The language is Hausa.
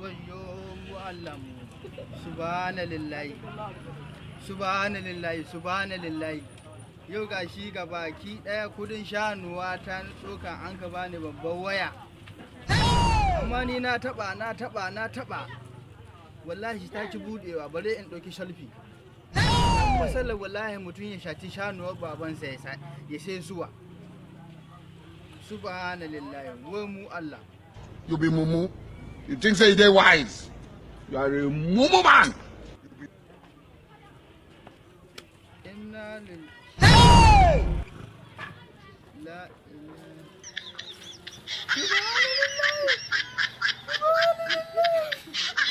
Wayyo mu Allah mu. Subhanallahi. Subhanallahi, subhanallahi. Yau ga shi ga baki ɗaya kudin shanuwa ta tsoka an ka bani babban waya. Amma ni na taɓa, na taɓa, na taɓa. Wallahi ta ki buɗewa, bare in ɗauki selfie. Masalar wallahi mutum ya shati shanuwar babansa ya sai suwa. Subhanallahi, wai mu Allah. You be mumu. You think say you dey wise. You are a mumu man. Inna lil la ilaha. Subhanallah. Subhanallah.